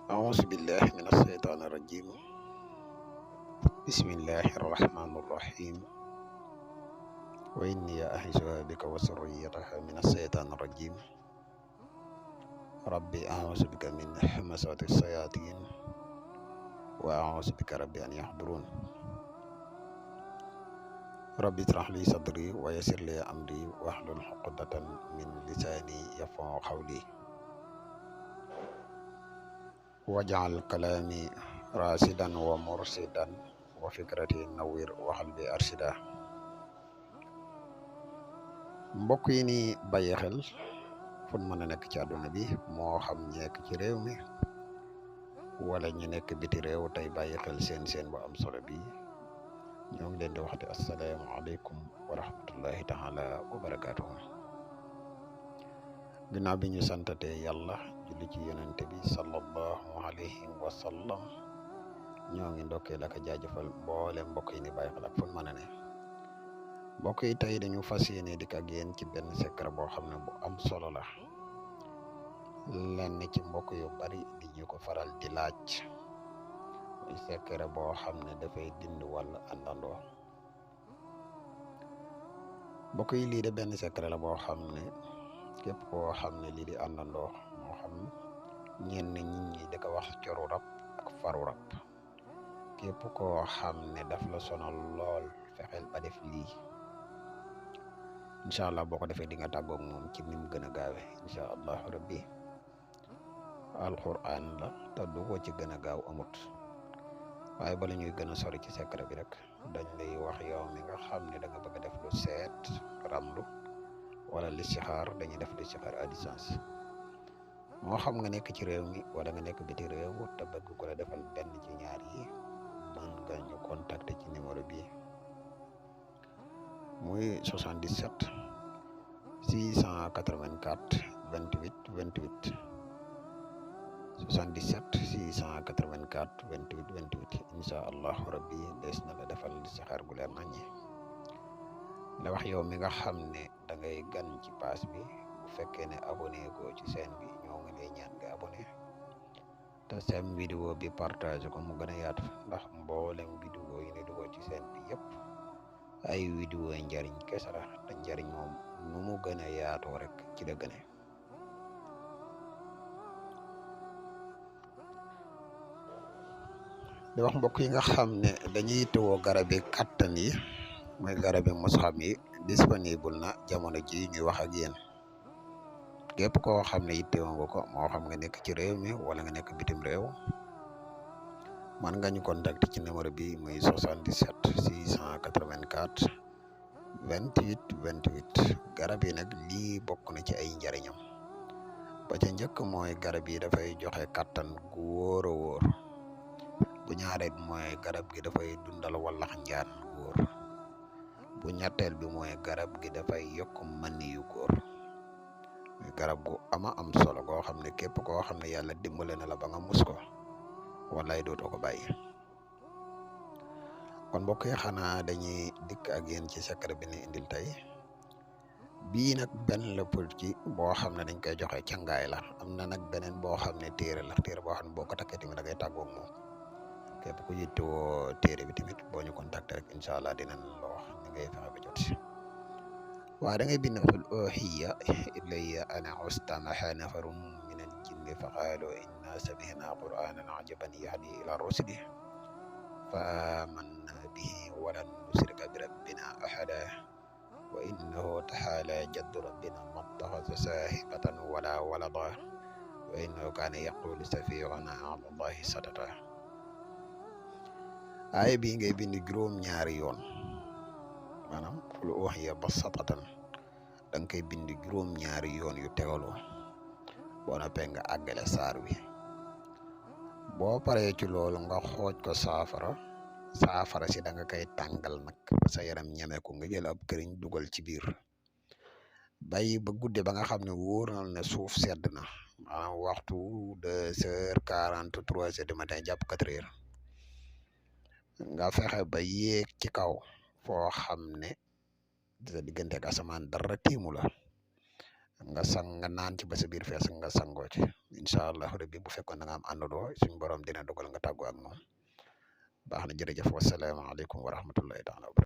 أعوذ بالله من الشيطان الرجيم بسم الله الرحمن الرحيم وإني أعيذها بك وذريتها من الشيطان الرجيم ربي أعوذ بك من همزات الشياطين وأعوذ بك ربي أن يحضرون ربي اشرح لي صدري ويسر لي أمري واحلل عقدة من لساني يفقهوا قولي واجعل كلامي راشدا ومرشدا وفكرتي نوير وقلبي أرشدا mbokk yi ni bàyyi xel fu mën a nekk ci àdduna bi moo xam ñi nekk ci réew mi wala ñi nekk biti réew tey bàyyi xel seen bu am solo bi ñoo ngi leen di waxati asalaamaaleykum wa rahmatullahi taala wa barakaatuhu ginnaaw bi ñu santate yàlla julli ci yonente bi sallallahu alayhi wa sallam ñoo ngi ndokkee la ko jaajëfal mboole mbokk yi ni bàyyi xel ak fu mën a ne mbokk yi tey dañu fas yéene dikk ak yéen ci benn secret boo xam ne bu am solo la lenn ci mbokk yu bari di ñu ko faral di laaj muy secret boo xam ne dafay dindi wàllu àndandoo mbokk yi lii de benn secret la boo xam ne képp koo xam ne lii di àndandoo moo xam ñenn nit ñi di ko wax coru rab ak faru rab képp koo xam ne daf la sonal lool fexeel ba def lii incha allah boo ko defee di nga tàggoog moom ci ni mu gën a gaawe incha allah rabbi alquran la te du ko ci gën a gaaw amut waaye bala ñuy gën a sori ci secret bi rek dañ lay wax yow mi nga xam ne da nga bëgg a def lu seet ramlu wala listixaar dañuy def listixaar à distance moo xam nga nekk ci réew mi wala nga nekk biti réew te bëgg ko la defal benn ci ñaar yi mën nga ñu contacter ci numéro bi muy 77 684 28 28 77 684 28 28 incha allahu rabbi des na la defal listixaar gu leer naññi la wax yow mi nga xam ne da ngay gan ci paas bi bu fekkee ne abonné ko ci chaîne bi ñoo ngi lay ñaan nga abonné te seen vidéo bi partage ko mu gën a yaatu ndax mboolem vidéo yi ne dugal ci chaîne bi yëpp ay vidéo yi njariñ kese la te njariñ moom nu mu gën a yaatoo rek ci la gëne di wax mbokk yi nga xam ne dañuy tewoo garabi kattan yi mooy garabi musxam yi disponible na jamono ji ñuy wax ak yéen képp koo xam ne yittewoo nga ko moo xam nga nekk ci réew mi wala nga nekk bitim réew man nga ñu contacter ci numéro bi muy 77 684 28 28 garab yi nag lii bokk na ci ay njariñam ba ca njëkk mooy garab yi dafay joxe kattan gu wóor a wóor bu ñaareel mooy garab gi dafay dundal wallax njaan góor bu ñetteel bi mooy garab gi dafay yokk mani yu góor muy garab gu ama am solo goo xam ne képp koo xam ne yàlla dimbale na la ba nga mus ko wallaay dootoo ko bàyyi kon mbokk yi xanaa dañuy dikk ak yéen ci secret bi ni indil tey bii nag benn la pour ci boo xam ne dañ koy joxe cangaay la am na nag beneen boo xam ne téere la téere boo xam ne boo ko takkee tamit da ngay tàggoog moom képp ku yittewoo téere bi tamit boo ñu contacté rek incha allah dinañ la wax ni ngay fexe ba jot waaye da ngay bind qul uhiya ilayya ana ustamaha nafarun min al jinni fa qaalu inna samihna qur'anan ajaban yahdi ila rusdi fa amanna bihi walan nusrika bi rabbina ahada wa innahu tahala jaddu rabbina mattaxasa sahibatan wala walada wa innahu kaana yaqulu safihuna ala allahi sadata aaya bii ngay bind juróom-ñaari yoon maanaam qul uhiya basatatan da nga koy bind juróom-ñaari yoon yu tegaloo boo noppee nga àggale saar wi boo paree ci loolu nga xooj ko saafara si da nga koy tàngal nag ba sa yaram ñeme ko nga jël ab këriñ dugal ci biir bàyyi ba gudde ba nga xam ne wóor na ne suuf sedd na maanaam waxtu 2h40 3h du matin jàpp 4h nga fexe ba yéeg ci kaw foo xam ne sa diggante ak asamaan dara tiimu la nga naan ci ba sa biir fees nga sangoo ci incha allah rabbi bu fekkoon da nga am àndandoo suñu borom dina dogal nga tàggoo ak moom baax na jërëjëf wasalaamaaleykum wa rahmatullahi taala